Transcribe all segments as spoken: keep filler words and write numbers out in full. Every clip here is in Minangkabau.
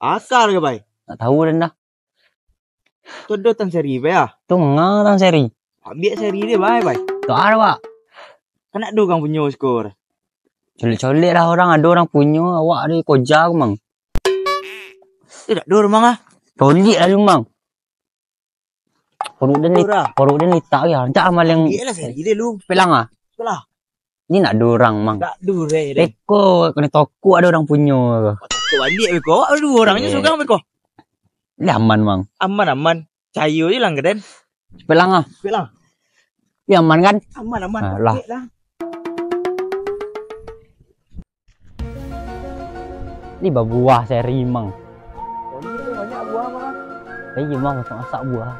Asa lah, Bai. Ndak tahu den dah. Tu ado Tang Seri, Bai, ah. Tu ngang Tang Seri. Ambiak Seri deh, Bai, Bai. Tu ado, Pak. Kan ado urang punyo siko. Colek-colek lah urang, ado urang punyo, awak deh koja, Mang. Eh, dak ado, Mang, ah. Colek lah lu, Mang. Paruik den lit-, paruik den litak ya. Rancak lah maliang. Iyolah, Seri deh lu. Pelang ah. Pelang. Ni ndak ado urang, Mang. Ndak ado urang deh. Beko, kanai tokok ado urang punyo. Tokok baliak beko. Awak duo urang nyo surang beko. Ni aman, Mang. Aman, aman. Cayo je lah ka den. Pelang ah. Pelang. Ni aman kan? Aman, aman. Alah. Ni babuah Seri, Mang. Oh, ni banyak buah, Mang. Iyo, Mang, masak-masak buah.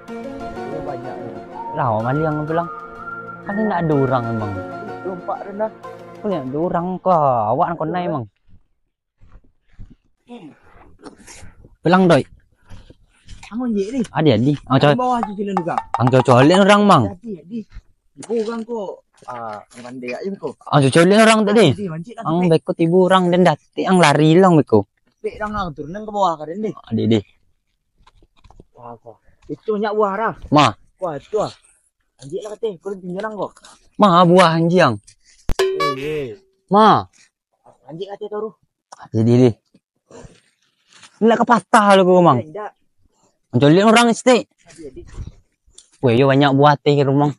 Iyo, banyak ni. Lah, awak maliang tu lah. Kan ni ndak ado urang, Mang. Lompat rendah. Kok ndak ado urang ko? Awak nan konai, Mang. Pelang, Doi. Ang onjek ni. Adi, adi. Ang co-, bawah je jalan urang. Ang co-, colek urang, Mang. Adi, adi. Ibo urang ko, ah, pandai aja ko. Ang co-, colek urang tadi. Adi, mancik lah. Ang beko tibo urang den datik, ang lari lang beko. Pek dang ang turun ka bawah ka den deh. Adi, adi. Wah, ko. Itu banyak buah dah. Ma. Wah, itu ah. Anjik lah kateh, ko pinjam lang ko. Ma, buah anjiang. Eh, eh. Ma. Anjik kateh taruh. Jadi deh. Ini nak kapatah lo ko, Mang. Indak. Mancolik urang stik. Weh, yo banyak buah teh di rumah.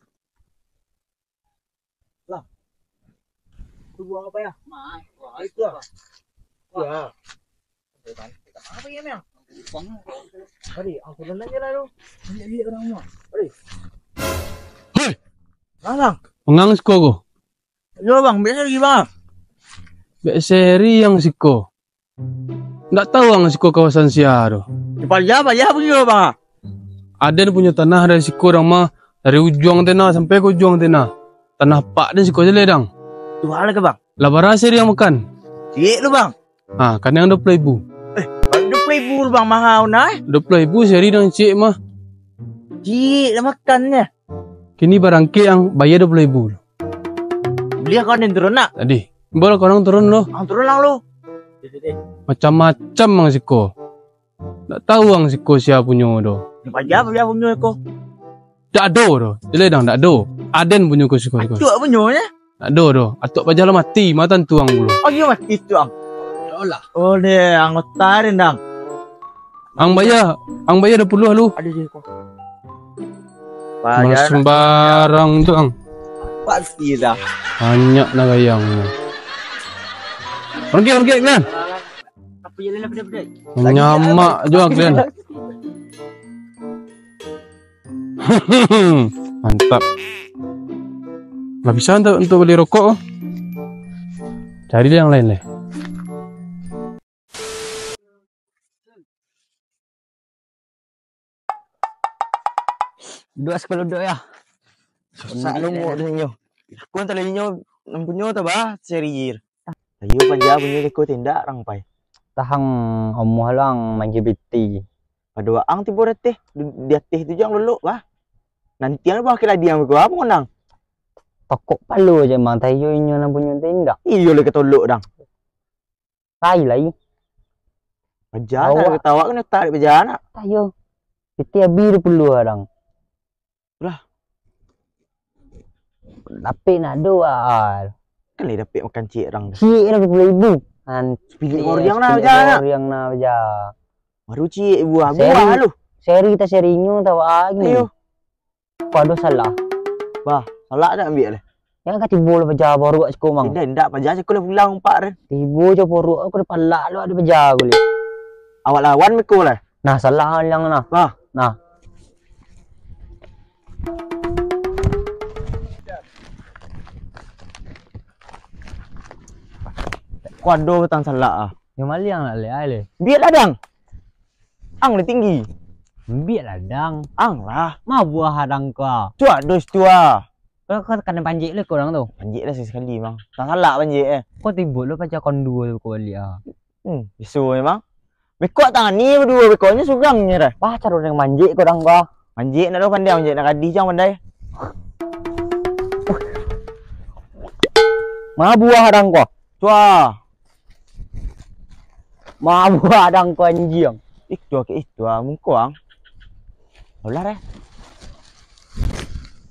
Lah. Itu buah apa ya? Itu ah. Ya. Apa ya, Mang? Tadi, aku nanya lah tu. Lihat-lihat orang rumah. Tadi. Hei! Malang. Pengang siko ko. Yo, Bang, biasa lagi, Bang. Bek Seri yang siko. Ndak tahu ang siko kawasan sia tu. Di Paja, Paja punyo, Bang. Aden punyo tanah dari siko dang mah, dari ujuang tena sampai ka ujuang tena. Tanah pak den siko jaleh dang. Tu hal ke, Bang? Lah bara Seri yang makan. Ciek lu, Bang. Ha, kanai ang dua puluah ribu. Eh, dua puluah ribu lu, Bang, mahal nah, eh. Dua puluah ribu Seri dang ciek mah. Ciek lah makannyo. Kini barangkek ang bayar dua puluah ribu. Bali kau ni turun nak? Tadi. Baru kau nang turun lo. Ang turun lang lo. Macam-macam ang siko. Ndak tahu ang siko sia punyo do. Paja, Paja punyo ko. Ndak ado do. Jelai dang, ndak ado. Aden punyo ko siko, siko. Atuak punyo nyo? Ndak ado do. Atuak Paja lah mati, matan tuang pulo. Oh, iyo mati tuang. Alah. Oh, ni anggota den dang. Ang bayar, ang bayar dua puluah lu. Ado je ko. Malah sembarang tu, ang. Pasti dah. Banyak nah gayang. Pergi, pergi, kan? Apa jalan apa dah, dah? Nyamak juga kalian. Mantap. Lah bisa untuk, untuk beli rokok. Cari deh yang lain deh. Duduak sakalo duduak ya. Sasak lo muak tu inyo. Aku antaro inyo nan punyo tu bah, Seri. Ayo Paja punyo deko tindak rang pai. Tahang omoh lang magi biti. Pado ang tibo dateh, di, di ateh tu jang lolok bah. Nanti ang bah kila diang beko apo nang. Tokok palo je mang tayo inyo nan punyo tindak. Iyo le katolok dang. Pai lai. Paja nak ketawa kan tak ada paja nak. Tayo. Piti abih dua puluah dang. Lah. Dapek nak do ah. Kan lai dapek makan ciek rang tu. Ciek lah dua puluah ribu. An Pilih ciek, koriang nah pilih paja nak. Koriang nah paja. Baru ciek buah. Seri. Buah lu. Seri ta serinyo tawa lagi. Ayo. Pado salah. Bah, salah dak ambiak leh. Yang ka tibo lah paja boruak siko mang. Indak, indak paja siko lah pulang umpak re. Tibo jo boruak aku dipalak lu ada paja aku lihat. Awak lawan miko lah. Nah, salah yang nah. Bah. Nah. Ko ado batang salak ah. Yo maliang lah leh ai leh. Biak lah dang. Ang lah tinggi. Biak lah dang. Ang lah. Ma buah adang ko ah. Tu ado situ ah. Ko, ko kanai panjek leh ko urang tu. Panjek lah sakali mang. Batang salak panjek eh. Ko tibo lo paja konduo tu ko baliak ah. Hmm, biso memang. Beko tangan ni baduo, bekonyo surang nyo dah. Bah, caro urang manjek ko dang ko. Manjek nak lo pandai, manjek nak gadih jang pandai. Ma buah dang ko. Tua. Ma buah dang ko anjiang. Itu ke itu ah, mungko ang. Olah deh.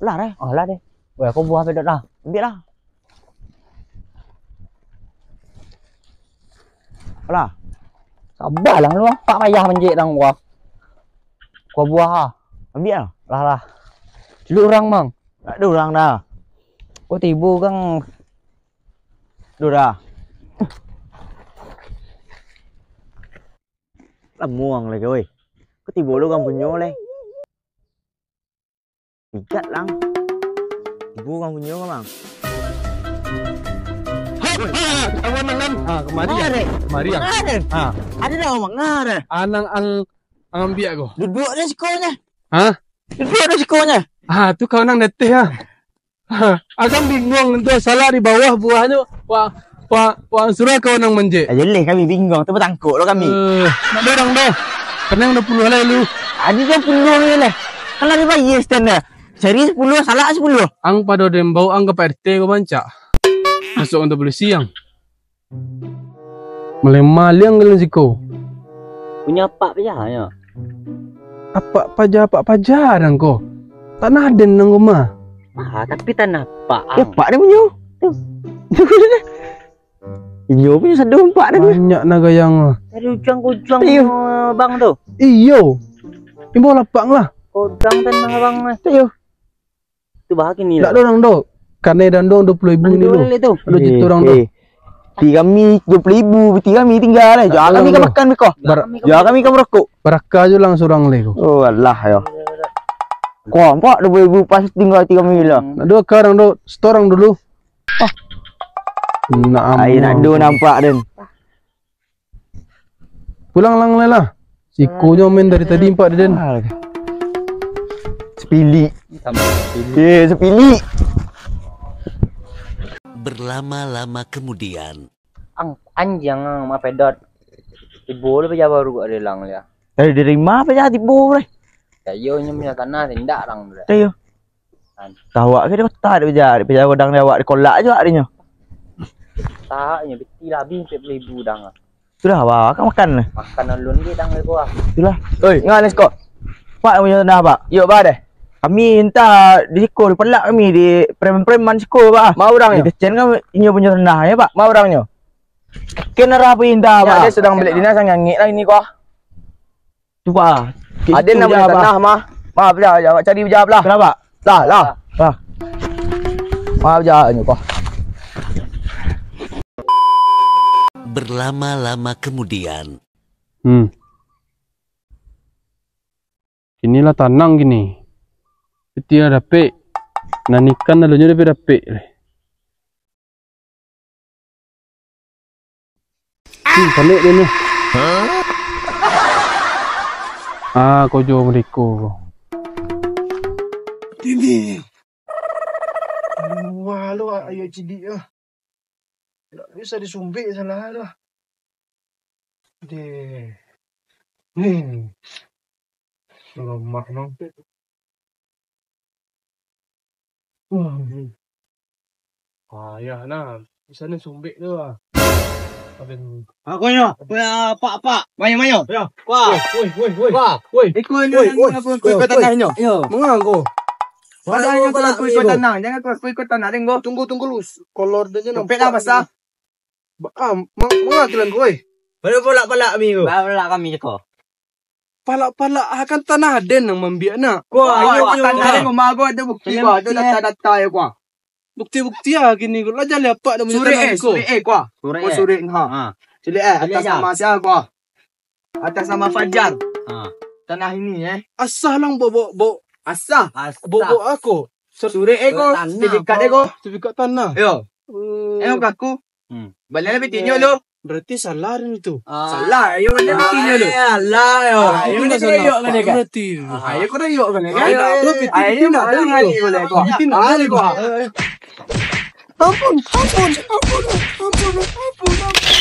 Olah deh. Olah deh. Weh, ko buah pedot lah. Ambiak lah. Alah. Sabar lah lu, Pak payah manjek dang gua. Gua buah ah. Ambiak lah. Lah lah. Lu urang, Mang. Tak ada urang dah. Gua tibo, Gang. Duh dah. Lamuang lagi, weh. Kau tibo lu urang punyo leh. Igat lang. Ibu urang punyo ka, Mang? Hai, hai, kawan nan. Ha, kemari. Mangare. Kemari, ang. Mangare. Ha. Ada dah mangare. Anang ang, ang ambiak ko. Duduk deh sikonyo. Ha? Duduk deh sikonyo. Ha, tu kawan nang deteh ha. Ha, ang kan bingung tu salah di bawah buahnyo. Wah, Wa, wa surang kawan nang manjek. Ajo leh kami bingung tu batangkok lo kami. Eh, nak dorang doh. Kanai duo puluah lai lu. Ado duo puluah lai. Kan lah dibayia stand dah. Sari sapuluah, salak sapuluah. Ang pado den bao ang ka Pak R T ko mancak. Masuk kantor polisi ang. Malemah liang dalam siko. Punyo apak paja nyo. Apak paja, apak paja dang ko. Tanah den nang ko mah. Ah, tapi tanah apak ang. Ya, apak den punyo. Tu. Inyo punyo sado apak den. Banyak nah gayang ah. Dari ujuang ka ujuang. Iyo. Bang tu. Iyo. Imbau lapang lah. Kodang tanah abang eh. Iyo. Tu bah kini. Ndak ado urang do. Kanai dang do duo puluah ribu ni lu. Ado jitu urang do. Eh, piti kami duo puluah ribu, piti kami tingga lah. Jo kami ka makan beko. Jo kami ka marokok. Baraka jo lang surang leh ko. Oh, alah yo. Ko, nampak duo puluah ribu pas tingga piti kami lah. Ndak ado ka urang do, setorang dulu. Ah. Nak ai, nak ado nampak den. Pulang lang lai lah. Siko nyo main dari tadi nampak den. Ah, lagi. Sepilik. Tambah sepilik. Eh, sepilik. Berlama-lama kemudian. Ang, anjiang ang mapedot. Tibo lu paja baru kok dilang dia. Dari, dari ma paja tibo leh? Yo, nyo punyo tanah tindak urang tu. Iyo. Kan. Tawak ke di kota dek paja, dek paja godang dek awak dikolak juo dek nyo. Tahanyo piti lah abih ampek puluah ribu dang. Sudah, ba, ka makan lah. Makan alun ge dang dek ko ah. Sudah. Oi, ngah ni siko. Pak punyo tanah, Pak. Yo, ba deh. Kami entah di siko dipalak kami di preman-preman siko, Pak. Ma urangnyo? Dikecekan inyo punyo tanah, yo, Pak. Ma urangnyo? Ken arah perintah, Pak. Ado sadang baliak dinas, ngangek lah ini ko. Tu, Pak. Aden nak punyo tanah mah. Maaf lah, awak cari paja lah. Kenapa? Lah, lah. Lah. Maaf ja nyo ko. Berlama-lama kemudian. Hmm. Kini lah tanang kini. Piti lah dapek. Nan ikan alunyo dapek-dapek. Hmm, panek dia ni. Ah, kojo mereka ko. Ini. Aduh, wah, lo ayo cidik ah. Ndak bisa disumbek salah lah. Deh. Ni. Lamah nang. Wah. Ah, ya nah. Di sana sumbek tu lah. Apa ni? Aku nyo. Apa, apa? Mayo, mayo. Ya. Wah. Woi, woi, woi. Wah. Woi. Ikut nyo. Woi, woi. Aku ikut tanah nyo. Yo. Menganggo. Padahal nyo aku ikut tanah. Jangan aku ikut tanah, Denggo. Tunggu, tunggu lu. Kolor dia je nampak lah basah. Ba-, ah, ma-, manga kilan ko, eh? Baru palak-palak kami ko. Baru palak kami ko. Palak-palak, ah, kan tanah den nan mambiak nak. Ko, ah, iyo, iyo, tanah den ko, mago ado bukti ko, ado data-data yo ko. Bukti-bukti ah kini ko. Lah jaleh apak dah punyo tanah ko. Surek, eh, ko. Surek, eh. Surek, ha. Ha. Surek, eh, atas nama sia ko? Atas nama Fajar. Ha. Tanah ini, eh. Asah lang bo-, bo-, bo-, asah. Bo-, bo-, ako. Surek, eh, ko. Sertifikat, eh, ko. Sertifikat tanah. Yo. Hmm. Eh, aku. Hmm. Balian lah pitinyo lu. Berarti salah den tu. Ah. Salah, ayo balian pitinyo lu. Alah, yo. Ah, ayo balian salah. Berarti. Ah, ayo kau dah yok kan, kan? Ayo, ayo, ayo, ayo, ayo, ayo, ayo, ayo. Ampun, ampun, ampun, ampun, ampun, ampun, ampun.